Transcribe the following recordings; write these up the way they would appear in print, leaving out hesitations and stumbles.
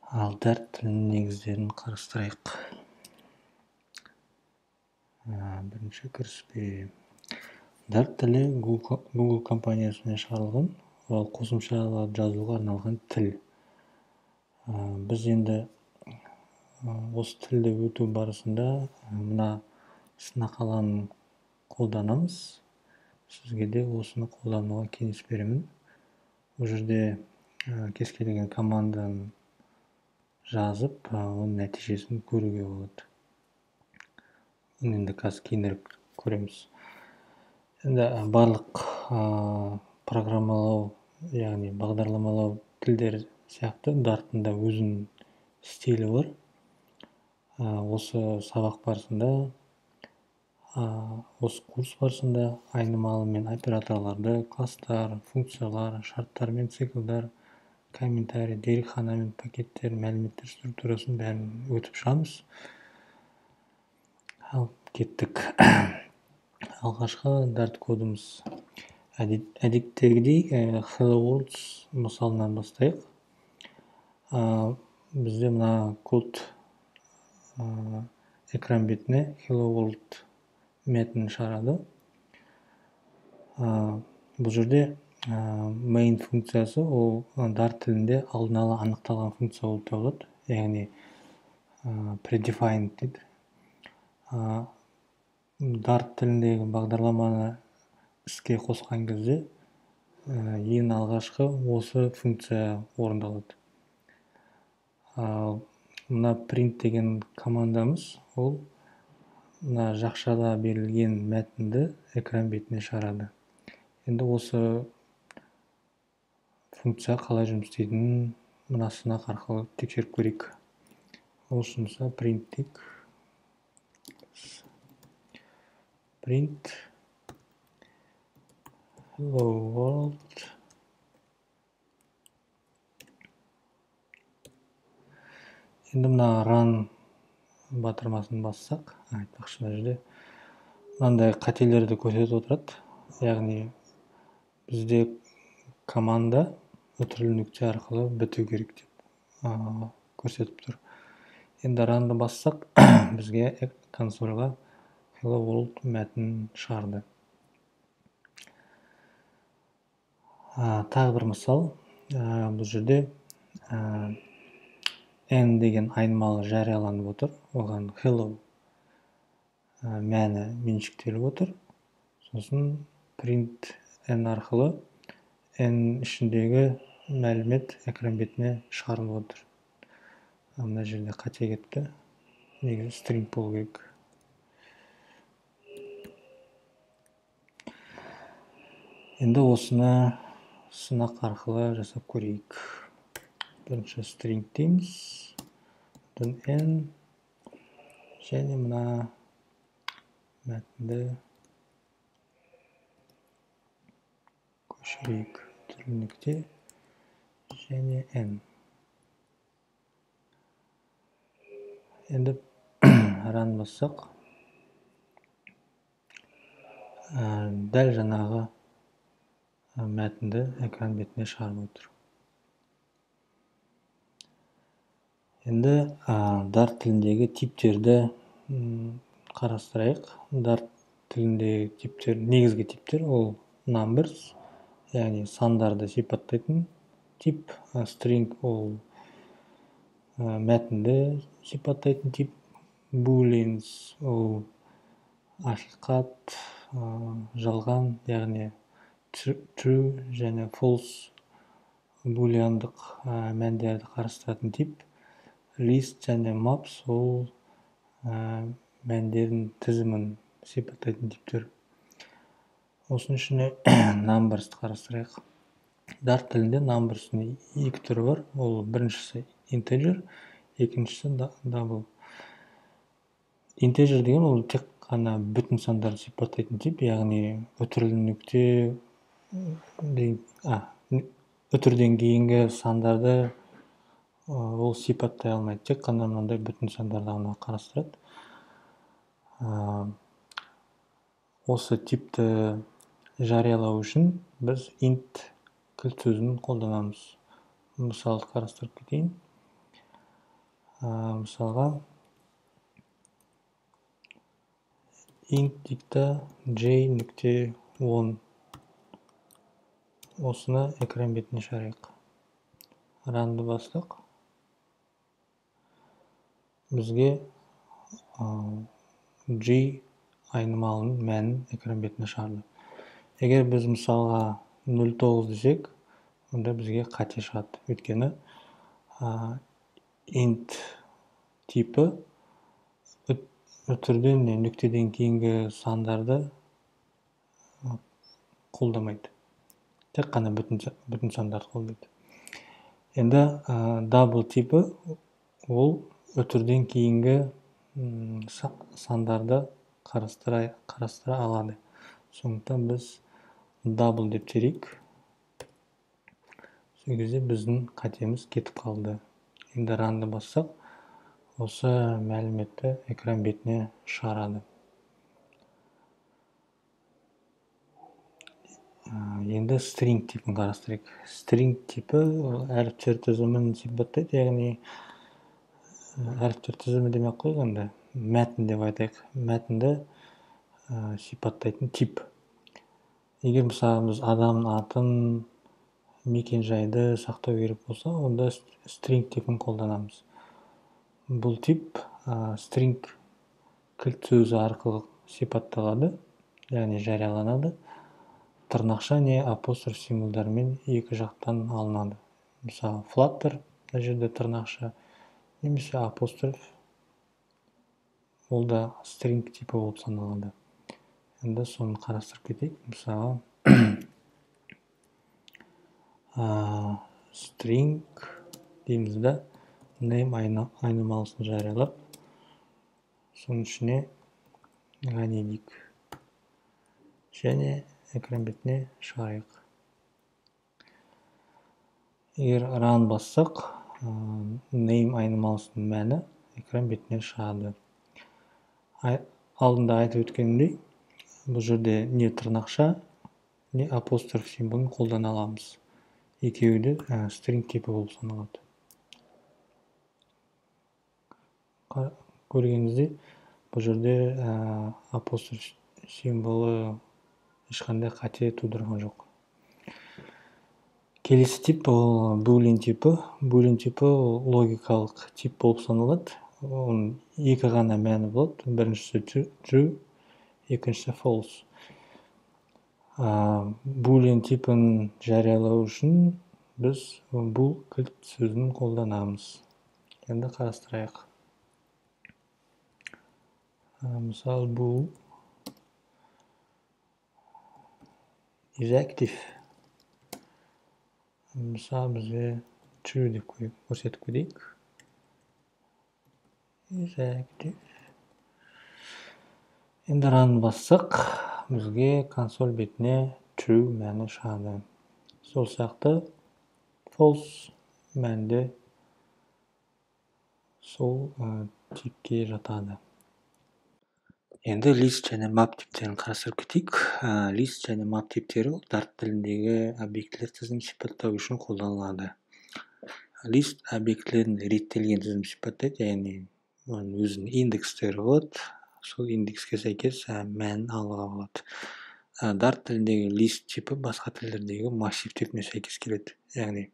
Ал Dart тілінің негіздерін қарастырайық. Бірінші кіріспе. Dart тілі Google компаниясымен шығарылған, ол қосымшалар жазуға арналған тіл. Біз енді осы тілді өту барысында мына сынақ алаңын қолданамыз. Сізге де осыны қолдануға кеңес беремін. Бұл жерде кез келген команданы жазып, оның нәтижесін көруге болады. Оны енді қазір кейінірек көреміз. Енді барлық программалау, яғни бағдарламалау тілдері сияқты Dart'ың да өзінің стилі бар. Осы сабақ барысында, осы курс барысында айнымалы мен операторларды, класстар, функциялар, шарттар мен циклдар, комментарий, дерекхана мен пакеттер, мәліметтер структурасын бәрін өтіп шығамыз. Ал кеттік. Алғашқы Dart кодымыз әдеттегідей Hello World мысалынан бастайық. Бізде мына код экран бетіне Hello World мәтінін шығарады. Бұл жерде main функциясы ол Dart тілінде алдын ала анықталған функция болып табылады, яғни predefined дейді. Dart тіліндегі бағдарламаны іске қосқан кезде ең алғашқы осы функция орындалады. Мына print деген командамыз ол мына жақшада берілген мәтінді экран бетіне шығарады. Енді осы функция қалай жұмыс істейтінін мына сынақ арқылы тексеріп көрейік. Ол үшін мысалы print дейік. Print hello world. Енді мына run батырмасын бассақ, айтпақшы мына жерде мынандай қателерді көрсетіп отырады. Яғни бізде команда үтірлі нүкте арқылы біту керек деп көрсетіп тұр. Енді run-ды бассақ, бізге консольға Hello World мәтінін шығарды. Тағы бір мысал. Бұл жерде n деген айнымалы жарияланып отыр. Оған hello мәні меншіктеліп отыр. Сосын print n арқылы n ішіндегі мәлімет экран бетіне шығарылып отыр. Мына жерде қате кетті. Негізі string болу керек. Енді осыны сынақ арқылы жасап көрейік. Бірінші string дейміз, одан n және мына мәтінді көшірейік. Түрлі нүкте және n. Енді run бассақ, дәл жаңағы мәтінді экран бетіне шығарып отыр. Енді Dart тіліндегі типтерді қарастырайық. Dart тіліндегі типтер, негізгі типтер ол numbers, яғни сандарды сипаттайтын тип, string ол мәтінді сипаттайтын тип, booleans ол ақиқат, жалған, яғни true және false booleандық мәндерді қарастыратын тип, list және maps ол мәндердің тізімін сипаттайтын типтер. Осының ішіне numbers'ты қарастырайық. Dart тілінде numbers'ның екі түрі бар. Ол біріншісі integer, екіншісі double. Integer деген ол тек қана бүтін сандарды сипаттайтын тип, яғни үтірлі нүкте үтірден кейінгі сандарды ол сипаттай алмайды, тек қана мынандай бүтін сандарды ғана қарастырады. Осы типті жариялау үшін біз int кілт сөзін қолданамыз. Мысалды қарастырып кетейін. Мысалға int дейік j нүкте 10. Осыны экран бетіне шығарайық. Run-ды бастық. Бізге j айнымалының мәнін экран бетіне шығарды. Егер біз мысалға 0,9 десек, онда бізге қате шығады. Өйткені int типі үтірден не нүктеден кейінгі сандарды қолдамайды. Тек қана бүтін сандарды қолдайды. Енді double типі ол үтірден кейінгі сандарды қарастыра алады. Сондықтан біз double деп терейік. Сол кезде біздің қатеміз кетіп қалды. Енді run-ды бассақ, осы мәліметті экран бетіне шығарады. Енді string типін қарастырайық. String типі әріптер тізімін сипаттайды, яғни әріптер тізімі демей ақ қояйық, енді мәтін деп айтайық. Мәтінді сипаттайтын тип. Егер мысалы біз адамның атын, мекен-жайды сақтау керек болса, онда string типін қолданамыз. Бұл тип string кілт сөзі арқылы сипатталады, яғни жарияланады. Тырнақша не апостроф символдарымен екі жақтан алынады. Мысалы, flutter, мына жерде тырнақша, немесе апостроф, ол да string типі болып саналады. Енді соны қарастырып кетейік. Мысалы, string дейміз да, name айнымалысын жариялап, соның ішіне Ғани дейік. Және экран бетіне шығарайық. Егер run бассақ, name айнымалысының мәні экран бетіне шығады. Алдында айтып өткенімдей, бұл жерде не тырнақша, не апостроф символын қолдана аламыз. Екеуі де string типі болып саналады. Көргеніңіздей, бұл жерде апостроф символы ешқандай қате тудырған жоқ. Келесі тип ол boolean типі. Boolean типі ол логикалық тип болып саналады. Оның екі ғана мәні болады. Біріншісі true, екіншісі false. Boolean типін жариялау үшін біз bool кілт сөзін қолданамыз. Енді қарастырайық. Мысалы, bool is active. Мысалы, бізге true деп көрсетіп кетейік. Is active. Енді run бассақ, бізге консоль бетіне true мәні шығады. Сол сияқты false мәнде сол типке жатады. Енді list және map типтерін қарастырып кетейік. List және map типтері Dart тіліндегі объектілер тізімін сипаттау үшін қолданылады. List объектілерін реттелген тізім сипаттайды, яғни оның өзінің индекстері болады. Сол индекске сәйкес мәнін алуға болады. Dart тіліндегі list типі басқа тілдердегі массив типіне сәйкес келеді. Яғни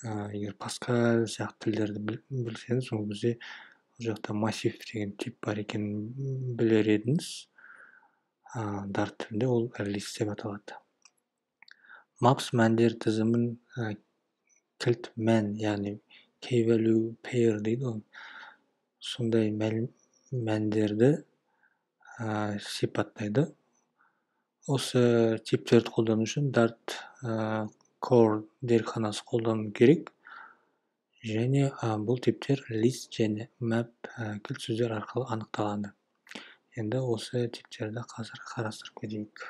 егер Паскаль сияқты тілдерді білсеңіз, ол бізде ол жақта массив деген тип бар екенін білер едіңіз. Dart тілінде ол list деп аталады. Maps мәндер тізімін кілт мән, яғни key value pair дейді ғой, сондай мәндерді сипаттайды. Осы типтерді қолдану үшін Dart Core дерекханасы қолдану керек. Және бұл типтер list және map кілт сөздер арқылы анықталады. Енді осы типтерді қазір қарастырып кетейік.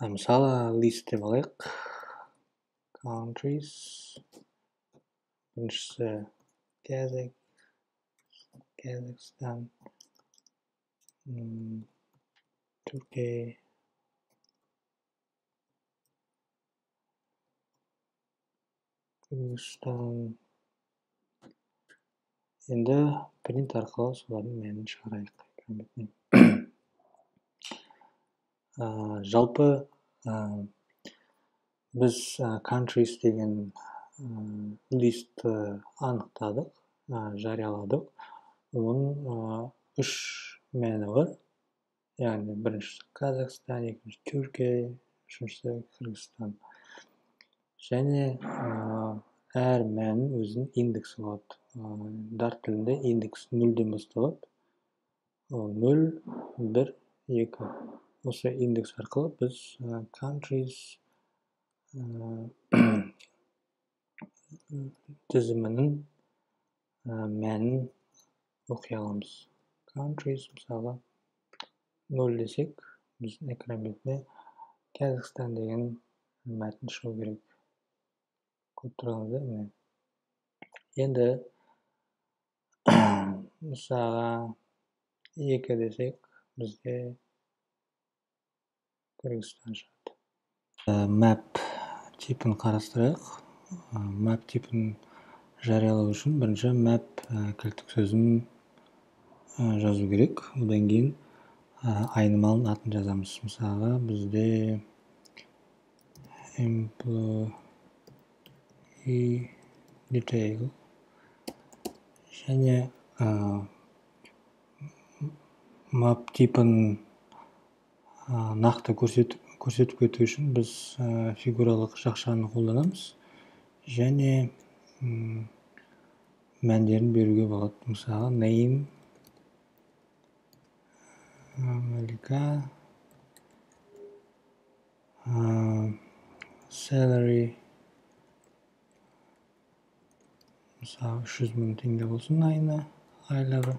Мысалы, list деп алайық. Countries. Біріншісі Қазақстан, Түркия, Қырғызстан. Енді print арқылы солардың мәнін шығарайық экран бетіне. Жалпы біз countries деген листті анықтадық, жарияладық. Оның үш мәні бар. Яғни біріншісі Қазақстан, екіншісі Түркия, үшіншісі Қырғызстан. Және әр мәннің өзінің индексі болады. Dart тілінде индекс 0-ден басталады. Ол 0, 1, 2. Осы индекс арқылы біз countries тізімінің мәнін оқи аламыз. Countries мысалы 0 десек, біздің экран бетіне Қазақстан деген мәтін шығу керек. Көріп тұрғаныңыздай, міне. Енді мысалға 2 десек, бізде Қырғызстан шығады. Map типін қарастырайық. Map типін жариялау үшін бірінші map кілттік сөзін жазу керек. Одан кейін айнымалының атын жазамыз. Мысалға бізде employee detail және map типін нақты көрсетіп кету үшін біз фигуралық жақшаны қолданамыз және мәндерін беруге болады. Мысалға name Малика, salary мысалы 300 мың теңге болсын айына, айлығы,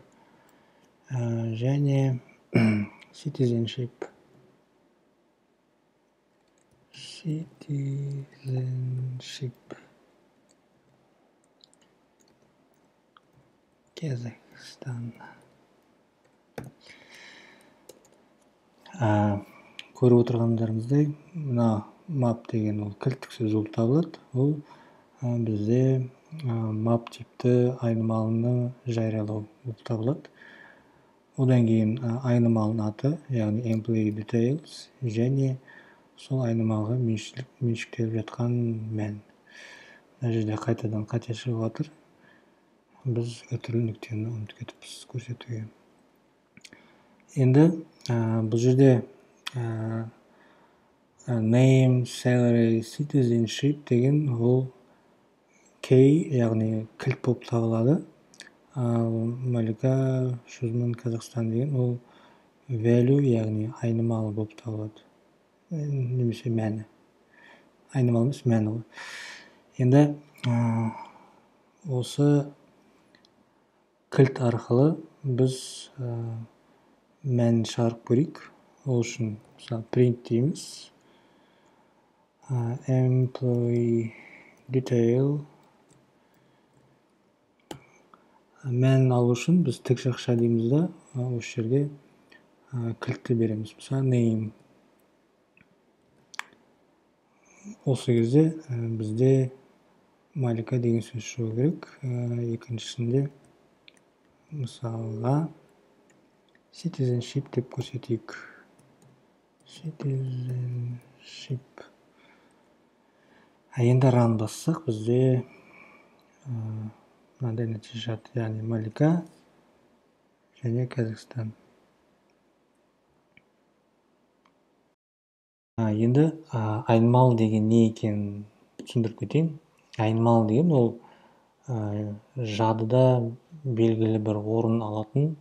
және citizenship. Казахстан. Көріп отырғандарыңыздай, мына map деген ол кілттік сөз болып табылады. Ол бізде map типті айнымалыны жариялау болып табылады. Одан кейін айнымалының аты, яғни employee details, және сол айнымалыға меншіктеліп жатқан мән. Мына жерде қайтадан қате шығып жатыр. Біз үтірлі нүктені ұмытып кетіппіз көрсетуге. Енді бұл жерде name, salary, citizenship деген ол key, яғни кілт болып табылады. Ал Малика 300 мың Қазақстан деген ол value, яғни айнымалы болып табылады. Немесе мәні. Айнымалы емес, мәні ғой. Енді осы кілт арқылы біз мәнін шығарып көрейік. Ол үшін мысалы print дейміз. Employee detail мәнін алу үшін біз тік жақша дейміз да, осы жерге кілтті береміз. Мысалы name. Осы кезде бізде Малика деген сөз шығу керек. Екіншісінде мысалға citizenship деп көрсетейік. Citizenship. Енді run бассақ, бізде мынандай нәтиже шығады, яғни Малика және Қазақстан. Енді айнымалы деген не екенін түсіндіріп кетейін. Айнымалы деген ол жадыда белгілі бір орын алатын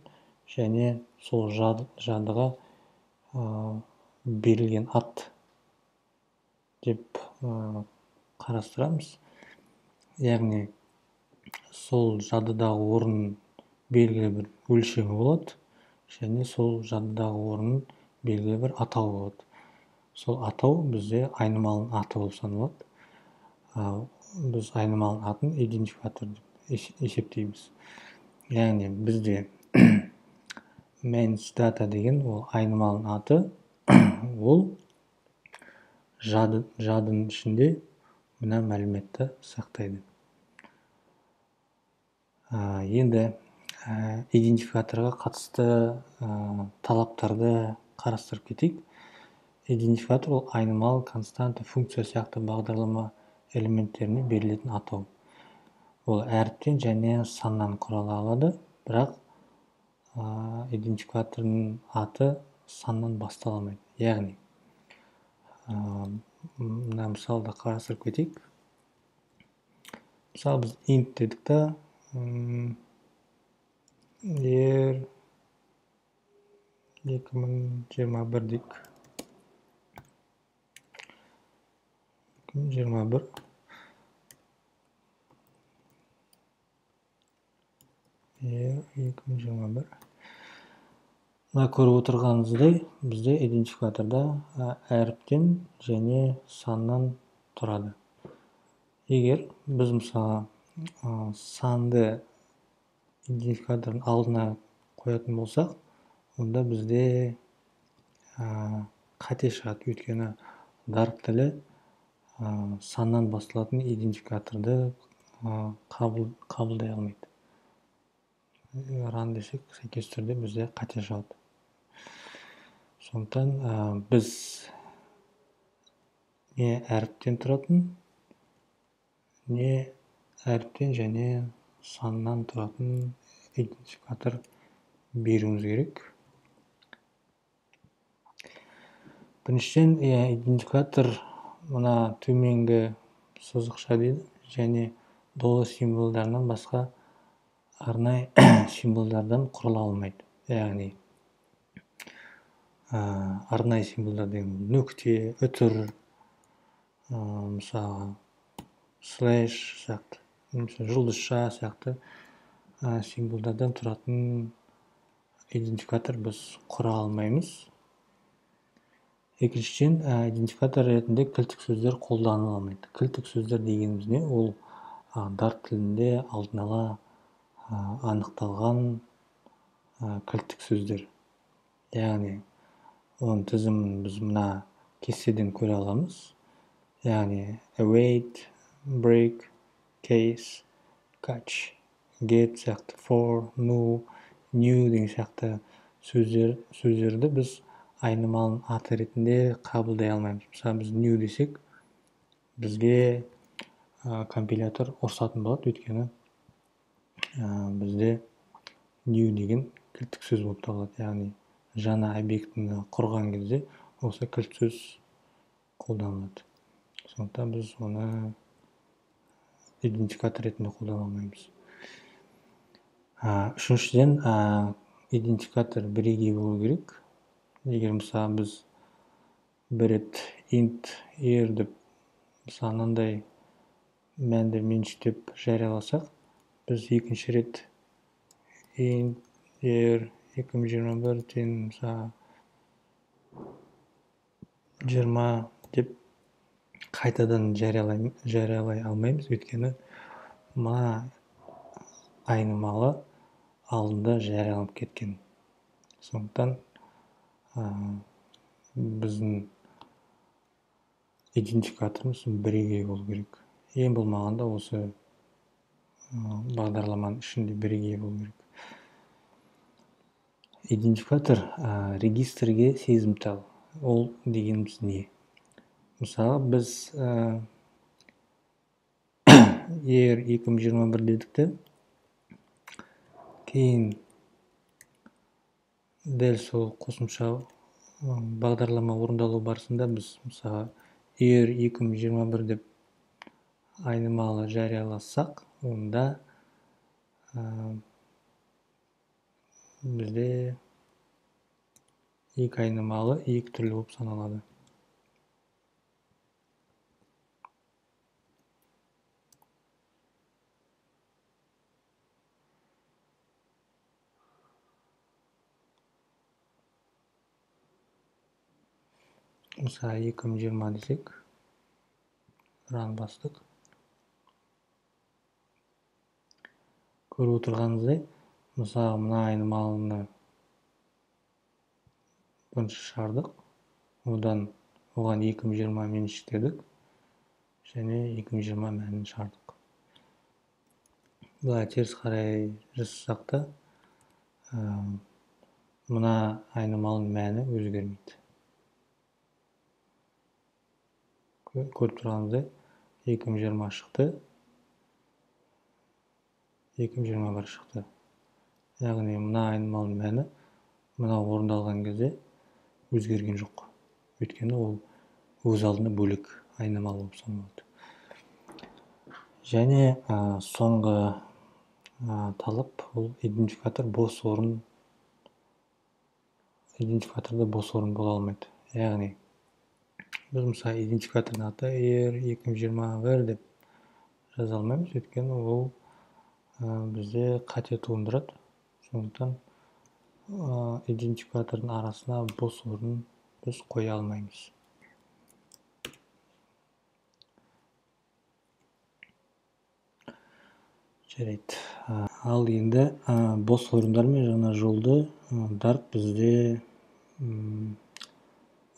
және сол жадыға берілген ат деп қарастырамыз. Яғни сол жадыдағы орын белгілі бір өлшемі болады және сол жадыдағы орын белгілі бір атауы болады. Сол атау бізде айнымалының аты болып саналады. Біз айнымалының атын идентификатор деп есептейміз. Яғни бізде mens data деген ол айнымалының аты, ол жадының ішінде мына мәліметті сақтайды. Енді идентификаторға қатысты талаптарды қарастырып кетейік. Идентификатор ол айнымалы, константа, функция сияқты бағдарлама элементтеріне берілетін атау. Ол әріптен және саннан құрала алады, бірақ идентификатордың аты саннан бастала алмайды. Яғни, мына мысалды қарастырып кетейік. Мысалы, біз int дедік та, year 2021 дейік. 2021. Year 2021. Мына көріп отырғаныңыздай, бізде идентификаторда әріптен және саннан тұрады. Егер біз мысалы санды идентификатордың алдына қоятын болсақ, онда бізде қате шығады. Өйткені Dart тілі саннан басталатын идентификаторды қабылдай алмайды. Run десек, сәйкес түрде бізде қате шығады. Сондықтан біз не әріптен тұратын, не әріптен және саннан тұратын идентификатор беруіміз керек. Біріншіден, идентификатор мына төменгі сызықша дейді және доллар символдарынан басқа арнайы символдардан құрала алмайды. Яғни, арнайы символдар деген нүкте, үтір, мысалы, слэш сияқты, немесе жұлдызша сияқты символдардан тұратын идентификатор біз құра алмаймыз. Екіншіден, идентификатор ретінде кілттік сөздер қолданыла алмайды. Кілттік сөздер дегеніміз не? Ол Dart тілінде алдын ала анықталған кілттік сөздер. Яғни, оның тізімін біз мына кестеден көре аламыз. Яғни, await, break, case, catch, get сияқты, for, null, new деген сияқты сөздерді біз айнымалының аты ретінде қабылдай алмаймыз. Мысалы, біз new десек, бізге компилятор ұрсатын болады, өйткені бізде new деген кілттік сөз болып табылады. Яғни, жаңа объектіні құрған кезде осы кілт сөз қолданылады. Сондықтан біз оны идентификатор ретінде қолдана алмаймыз. Үшіншіден, идентификатор бірегей болу керек. Егер мысалы біз бір рет int year деп мысалы мынандай мәнді меншіктеп жарияласақ, біз екінші рет int year 2021 тең мысалы 20 деп қайтадан жариялай алмаймыз, өйткені мына айнымалы алдында жарияланып кеткен. Сондықтан біздің идентификаторымыз бірегей болу керек. Ең болмағанда осы бағдарламаның ішінде бірегей болу керек. Идентификатор регистрге сезімтал. Ол дегеніміз не? Мысалы, біз year 2021 дедік те, кейін дәл сол қосымша бағдарлама орындалу барысында біз мысалы year 2021 деп айнымалы жарияласақ, онда бізде екі айнымалы екі түрлі болып саналады. Мысалы, 2020 десек, run бастық. Көріп отырғаныңыздай, мысалы, мына айнымалыны бірінші шығардық, одан оған 2020 меншіктедік Және 2020 мәнін шығардық. Былай теріс қарай жасасақ та, мына айнымалының мәні өзгермейді. Көріп тұрғанымыздай 2020 шықты, 2021 шықты. Яғни мына айнымалының мәні мына орындалған кезде өзгерген жоқ. Өйткені ол өз алдына бөлек айнымалы болып саналады. Және соңғы талап ол идентификатор бос орын, идентификаторда бос орын бола алмайды. Яғни біз мысалы идентификатордың аты R2021 деп жаза алмаймыз, өйткені ол бізде қате туындырады. Сондықтан идентификатордың арасына бос орын біз қоя алмаймыз. Жарайды. Ал енді бос орындар мен жаңа жолды Dart бізде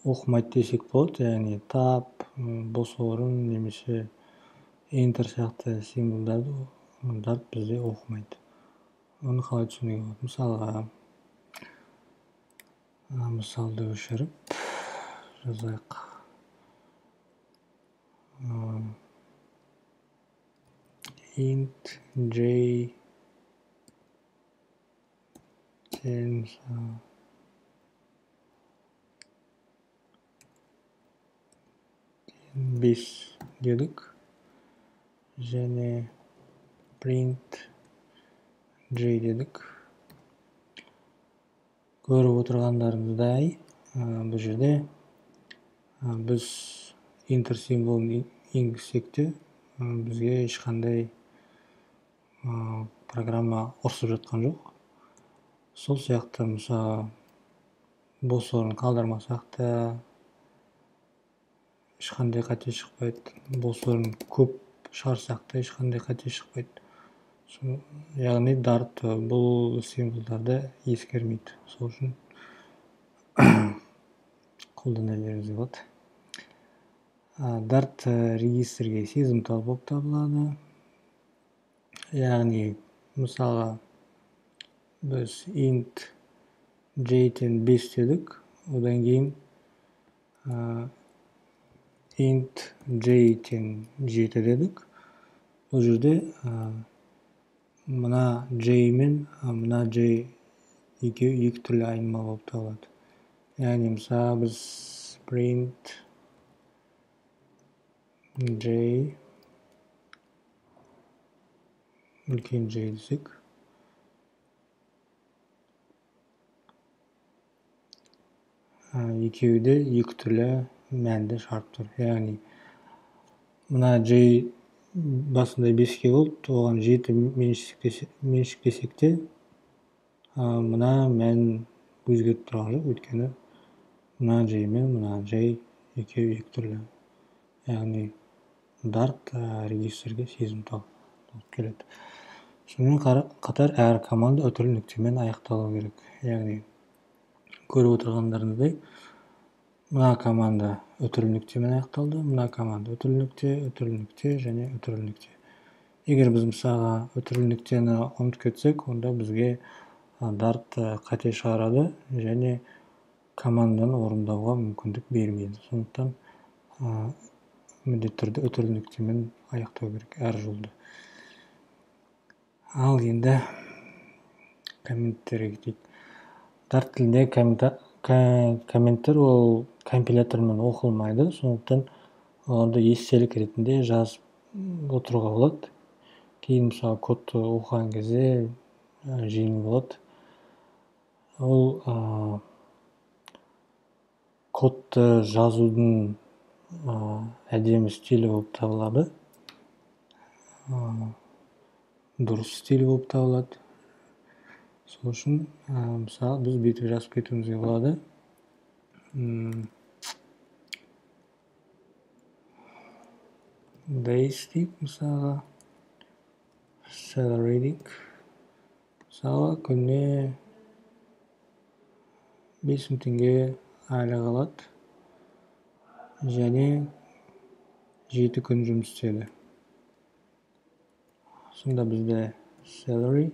оқымайды десек болады. Яғни tab, бос орын немесе enter сияқты символдарды Dart бізде оқымайды. Оны қалай түсінуге болады? Мысалға, мысалды өшіріп жазайық. Int j 10 5 дедік және print j дедік. Көріп отырғандарыңыздай, бұл жерде біз enter символын енгізсек те бізге ешқандай программа ұрсып жатқан жоқ. Сол сияқты мысалы бос орын қалдырмасақ та ешқандай қате шықпайды. Бос орын көп шығарсақ та ешқандай қате шықпайды. Яғни Dart бұл символдарды ескермейді. Сол үшін қолдана беруіңізге болады. Dart регистрге сезімтал болып табылады. Яғни мысалға біз int j тең 5 дедік, одан кейін int j тең 7 дедік. Бұл жерде мына j мен мына j екеуі екі түрлі айнымалы болып табылады. Яғни мысалы біз print j үлкен j десек, екеуі де екі түрлі мәнді шығарып тұр. Яғни мына j басында 5-ке болды, оған 7 меншіктесек те мына мән өзгеріп тұрған жоқ, өйткені мына j мен мына j екеуі екі түрлі. Яғни Dart регистрге сезімтал болып келеді. Сонымен қатар әр команда үтірлі нүктемен аяқталу керек. Яғни көріп отырғандарыңыздай мына команда үтірлі нүктемен аяқталды, мына команда үтірлі нүкте, үтірлі нүкте және үтірлі нүкте. Егер біз мысалға үтірлі нүктені ұмытып кетсек, онда бізге Dart қате шығарады және команданы орындауға мүмкіндік бермейді. Сондықтан міндетті түрде үтірлі нүктемен аяқтау керек әр жолды. Ал енді комменттерге кетейік. Dart тілінде комменттер ол компилятормен оқылмайды, сондықтан оларды естелік ретінде жазып отыруға болады. Кейін мысалы кодты оқыған кезде жеңіл болады. Ол кодты жазудың әдемі стилі болып табылады, дұрыс стилі болып табылады. Сол үшін мысалы біз бүйтіп жазып кетуімізге болады. Days дейік, мысалға salary дейік. Мысалы күніне 5000 теңге айлық алады және 7 күн жұмыс істеді. Сонда бізде salary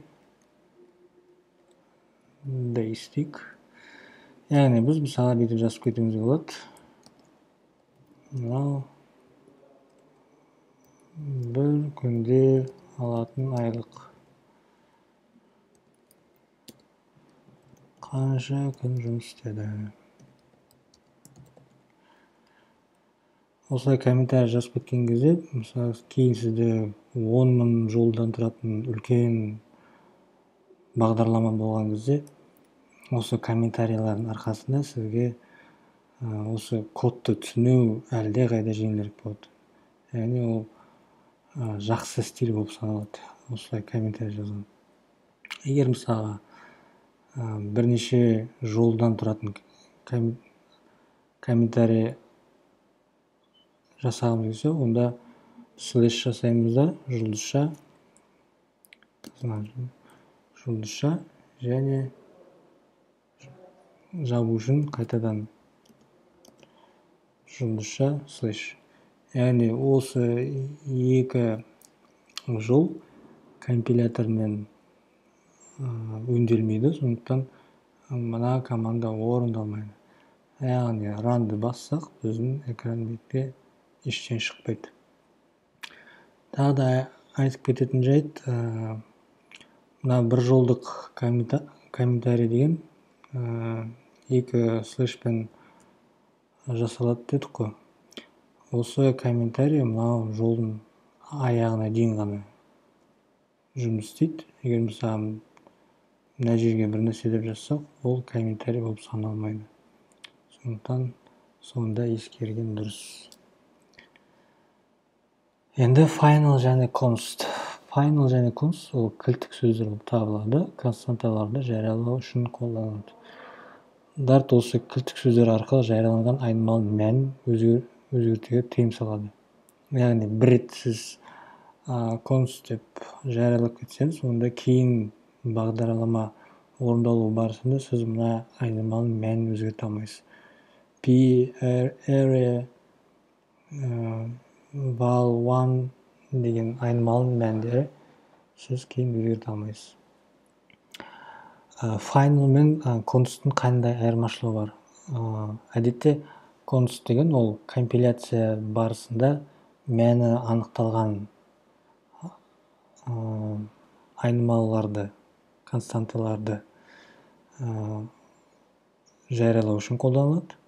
days дейік. Яғни біз мысалы бүйтіп жазып кетуімізге болады. Мынау бір күнде алатын айлық. Қанша күн жұмыс істеді. Осылай комментарий жазып кеткен кезде, мысалы, кейін сізде 10 мың жолдан тұратын үлкен бағдарлама болған кезде, осы комментарийлардың арқасында сізге осы кодты түсіну әлдеқайда жеңілірек болады. Яғни ол жақсы стиль болып саналады, осылай комментарий жазған. Егер мысалға бірнеше жолдан тұратын комментарий жасағымыз келсе, онда слэш жасаймыз да, жұлдызша, жұлдызша және жабу үшін қайтадан жұлдызша слэш. Яғни осы екі жол компилятормен өңделмейді, сондықтан мына команда орындалмайды. Яғни run-ды бассақ, біздің экран бетке ештеңе шықпайды. Тағы да айтып кететін жайт, мына бір жолдық комментарий деген екі слэшпен жасалады дедік қой. Осы комментарий мынау жолдың аяғына дейін ғана жұмыс істейді. Егер мысалы мына жерге бір нәрсе деп жазсақ, ол комментарий болып саналмайды. Сондықтан соны да ескерген дұрыс. Енді final және const. Final және const ол кілттік сөздер болып табылады, константаларды жариялау үшін қолданылады. Dart осы кілттік сөздер арқылы жарияланған айнымалының мәнін өзгертуге тыйым салады. Яғни бір рет сіз const деп жариялап кетсеңіз, онда кейін бағдарлама орындалу барысында сіз мына айнымалының мәнін өзгерте алмайсыз. P, area, val1 деген айнымалының мәндері сіз кейін өзгерте алмайсыз. Final мен const'тың қандай айырмашылығы бар? Әдетте const деген ол компиляция барысында мәні анықталған айнымалыларды, константаларды жариялау үшін қолданылады.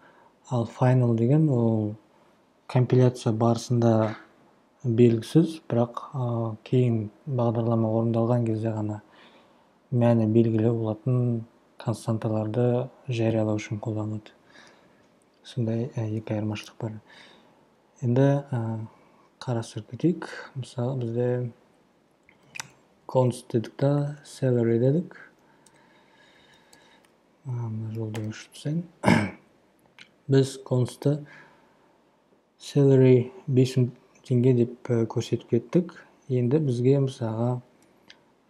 Ал final деген ол компиляция барысында белгісіз, бірақ кейін бағдарлама орындалған кезде ғана мәні белгілі болатын константаларды жариялау үшін қолданылады. Сондай екі айырмашылық бар. Енді қарастырып кетейік. Мысалы, бізде const дедік та, salary дедік. Мына жолды өшіріп тастайын. Біз const'ты salary 5000 теңге деп көрсетіп кеттік. Енді бізге мысалға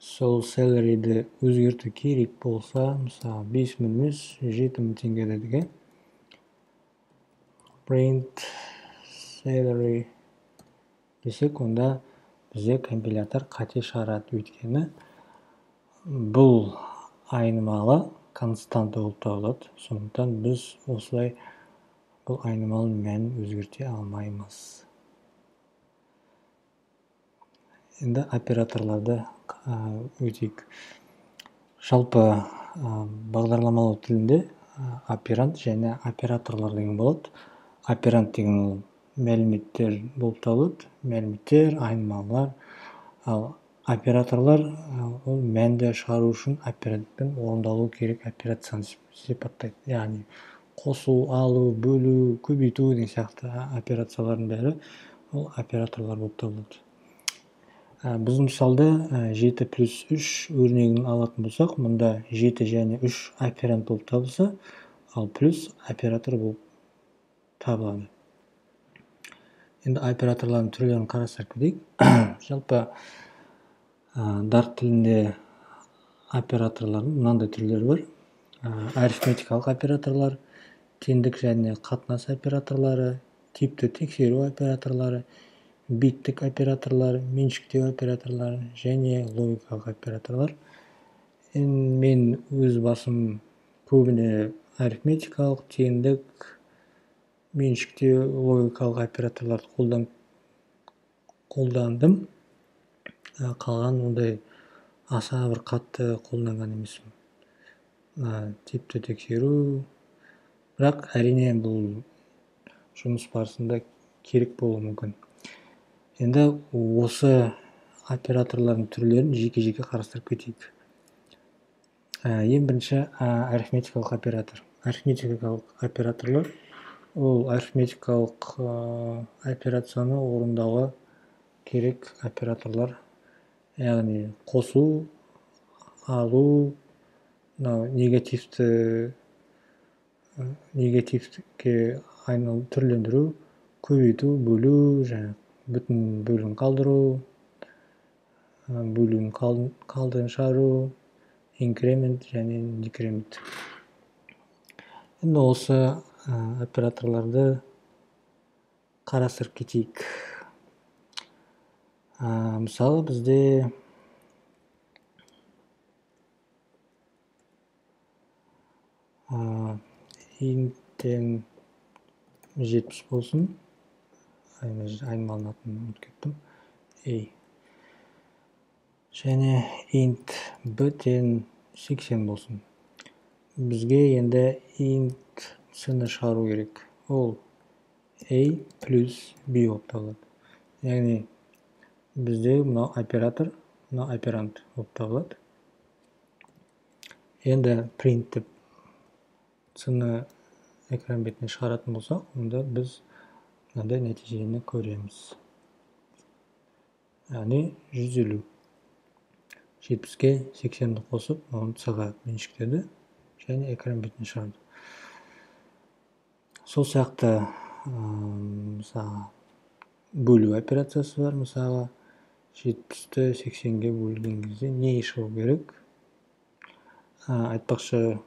сол salary'ді өзгерту керек болса, мысалы 5000 емес 7000 теңге дедік. Print salary десек, онда бізде компилятор қате шығарады, өйткені бұл айнымалы константа болып табылады. Сондықтан біз осылай бұл айнымалының мәнін өзгерте алмаймыз. Енді операторларды өтейік. Жалпы бағдарламалау тілінде операнд және операторлар деген болады. Операнд деген ол мәліметтер болып табылады, мәліметтер, айнымалылар. Ал операторлар ол мәнді шығару үшін операндпен орындалу керек операцияны сипаттайды. Яғни қосу, алу, бөлу, көбейту деген сияқты операциялардың бәрі ол операторлар болып табылады. Біздің мысалда 7 плюс 3 өрнегін алатын болсақ, мұнда 7 және 3 операнд болып табылса, ал плюс оператор болып табылады. Енді операторлардың түрлерін қарастырып кетейік. Жалпы Dart тілінде операторлардың мынандай түрлері бар. Арифметикалық операторлар, теңдік және қатынас операторлары, типті тексеру операторлары, Биттік операторлар, меншіктеу операторлар және логикалық операторлар. Мен өз басым көбіне арифметикалық, теңдік, меншіктеу, логикалық операторларды қолдандым. Қалған ондай аса бір қатты қолданған емеспін. Типті тексеру, бірақ әрине бұл жұмыс барысында керек болуы мүмкін. Енді осы операторлардың түрлерін жеке-жеке қарастырып кетейік. Ең бірінші арифметикалық оператор. Арифметикалық операторлар ол арифметикалық операцияны орындауға керек операторлар, яғни қосу, алу, мынау негативке айналу, түрлендіру, көбейту, бөлу, және бүтін бөлігін қалдыру, бөлуін қалдығын шығару, инкремент және декремент. Енді осы операторларды қарастырып кетейік. Мысалы, бізде int-тен 70 болсын. Айнымалынатынын ұмытып кеттім. A. Және int b тең 80 болсын. Бізге енді int c-ні шығару керек. Ол a плюс b болып табылады. Яғни бізде мынау оператор, мынау операнд болып табылады. Енді print деп c-ні экран бетіне шығаратын болсақ, онда біз мынандай нәтижені көреміз. Яғни 150. 70-ке 80-ді қосып, оны c-ға меншіктеді және экран бетіне шығарды. Сол сияқты, мысалы, бөлу операциясы бар. Мысалы, 70-ті 80-ге бөлген кезде не шығу керек? Айтпақшы,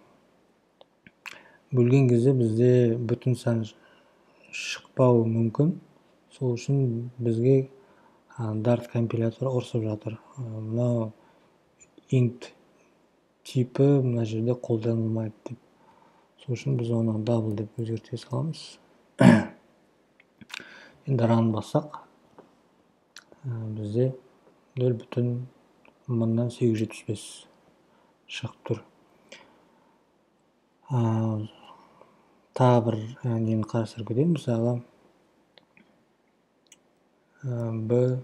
бөлген кезде бізде бүтін сан шықпауы мүмкін. Сол үшін бізге Dart компиляторы ұрсып жатыр. Мынау int типі мына жерде қолданылмайды деп. Сол үшін біз оны double деп өзгерте саламыз. Енді run бассақ, бізде нөл бүтін мыңнан сегіз жүз жетпіс бес шығып тұр. Тағы бір нені қарастырып кетейін. Мысалы, b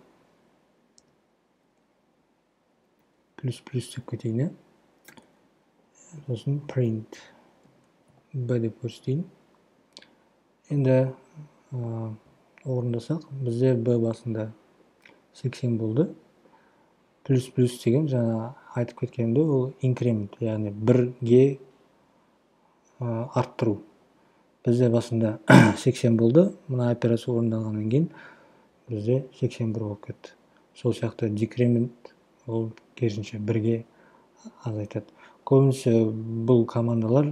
плюс плюс деп кетейін, ә? Сосын print b деп көрсетейін. Енді орындасақ, бізде b басында 80 болды. Плюс плюс деген жаңа айтып кеткенімде ол инкремент, яғни бірге арттыру. Бізде басында 80 болды, мына операция орындалғаннан кейін бізде 81 болып кетті. Сол сияқты декремент ол керісінше бірге азайтады. Көбінесе бұл командалар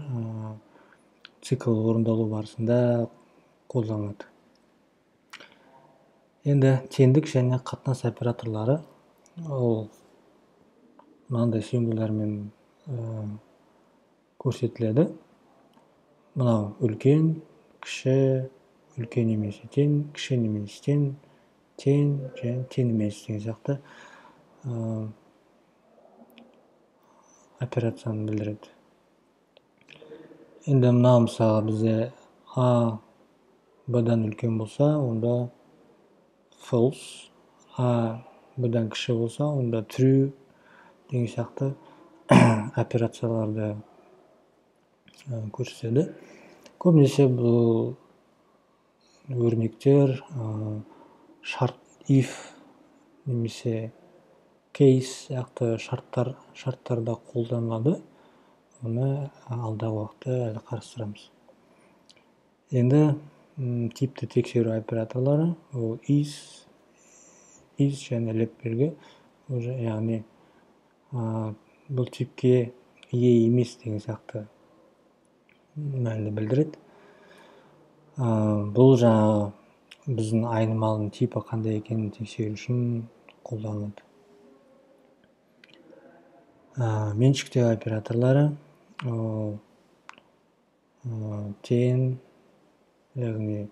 цикл орындалу барысында қолданылады. Енді теңдік және қатынас операторлары ол мынандай символдармен көрсетіледі. Мынау үлкен, кіші, үлкен немесе тең, кіші немесе тең, тең және тең емес деген сияқты операцияны білдіреді. Енді мынау мысалы бізде А Б-дан үлкен болса, онда false, А Б-дан кіші болса, онда true деген сияқты операцияларды көрсетеді. Көбінесе бұл өрнектер шарт if немесе case сияқты шарттарда қолданылады. Оны алдағы уақытта әлі қарастырамыз. Енді типті тексеру операторлары ол is және леп белгі, уже яғни бұл типке ие емес деген сияқты мәнді білдіреді. Бұл жаңағы Біздің айнымалының типі қандай екенін тексеру үшін қолданылады. Меншіктеу операторлары ол тең, яғни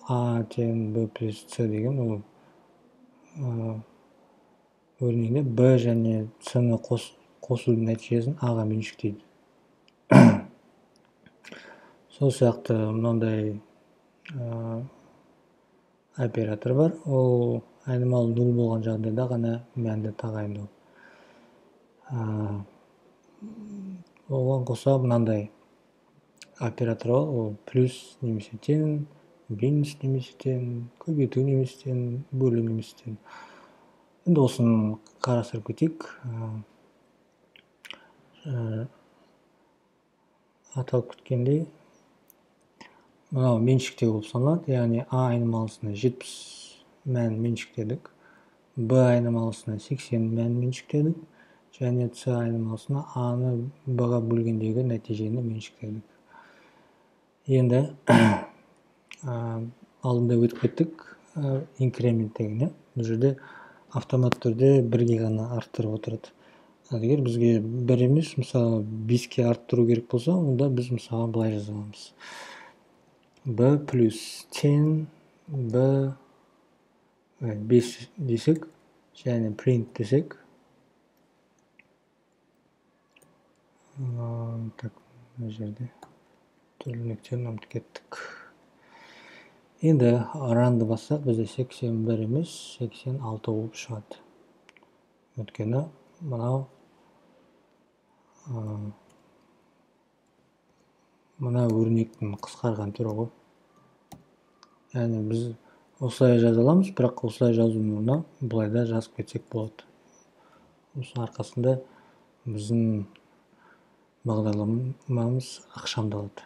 А тең Б плюс С деген ол өрнегінде Б және С-ны қосудың нәтижесін А-ға меншіктейді. Сол сияқты мынандай оператор бар. Ол айнымалы 0 болған жағдайда ғана мәнді тағайындау. Оған қоса мынандай оператор бар. Ол плюс немесе тең, минус немесе тең, көбейту немесе тең, бөлу немесе тең. Енді осыны қарастырып кетейік. Аталып кеткендей, мынау меншіктеу болып саналады, яғни А айнымалысына 70 мән меншіктедік, Б айнымалысына 80 мән меншіктедік, және С айнымалысына А-ны Б-ға бөлгендегі нәтижені меншіктедік. Енді алдында өтіп кеттік инкремент деген, бұл жерде автомат түрде бірге ғана арттырып отырады. Ал егер бізге бір емес, мысалы 5-ке арттыру керек болса, онда біз мысалға былай жаза аламыз. Б плюс тең Б 5 десек және print десек, так, мына жерде түрлі нүктені ұмытып кеттік. Енді ранды бассақ, бізде 81 емес, 86 болып шығады. Өйткені мынау мына өрнектің қысқарған түрі ғой. Яғни біз осылай жаза аламыз, бірақ осылай жазудың орнына былай да жазып кетсек болады. Осының арқасында біздің бағдарламамыз ықшамдалады.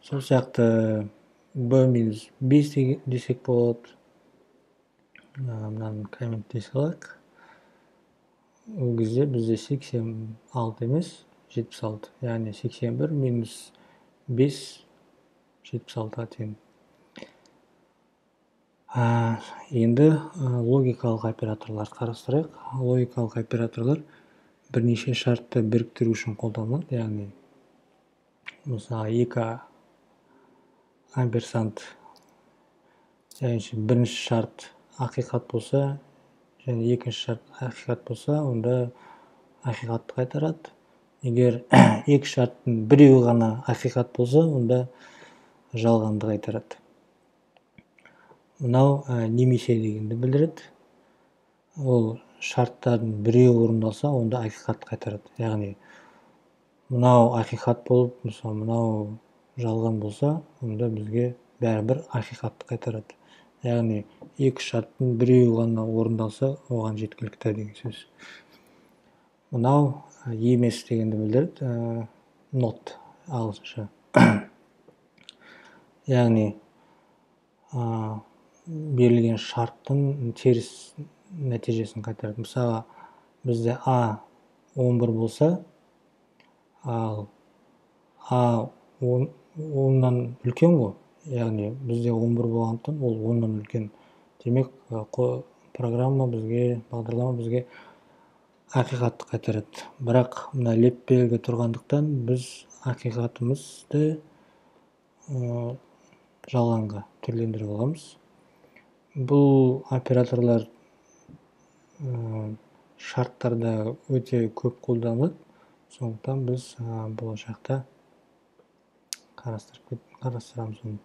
Сол сияқты Б минус 5 десек болады. Мынаны комменттей салайық. Ол кезде бізде 86 емес, 76. Яғни 81 минус 5 76-ға тең. Енді логикалық операторлар қарастырайық. Логикалық операторлар бірнеше шартты біріктіру үшін қолданылады. Яғни мысалы екі амперсанд, яғни бірінші шарт ақиқат болса және екінші шарт ақиқат болса, онда ақиқатты қайтарады. Егер екі шарттың біреуі ғана ақиқат болса, онда жалғанды қайтарады. Мынау немесе дегенді білдіреді. Ол шарттардың біреуі орындалса, онда ақиқатты қайтарады. Яғни мынау ақиқат болып, мысалы мынау жалған болса, онда бізге бәрібір ақиқатты қайтарады. Яғни екі шарттың біреуі ғана орындалса, оған жеткілікті деген сөз. Мынау емес дегенді білдіреді, not ағылшынша. Яғни берілген шарттың теріс нәтижесін қайтарады. Мысалға бізде А 11 болса, ал А 10-нан үлкен ғой. Яғни бізде 11 болғандықтан ол 10-нан үлкен. Демек, программа бізге, бағдарлама бізге ақиқатты қайтарады. Бірақ мына леп белгі тұрғандықтан біз ақиқатымызды жалғанға түрлендіріп аламыз. Бұл операторлар шарттарда өте көп қолданылады. Сондықтан біз болашақта қарастырамыз оны.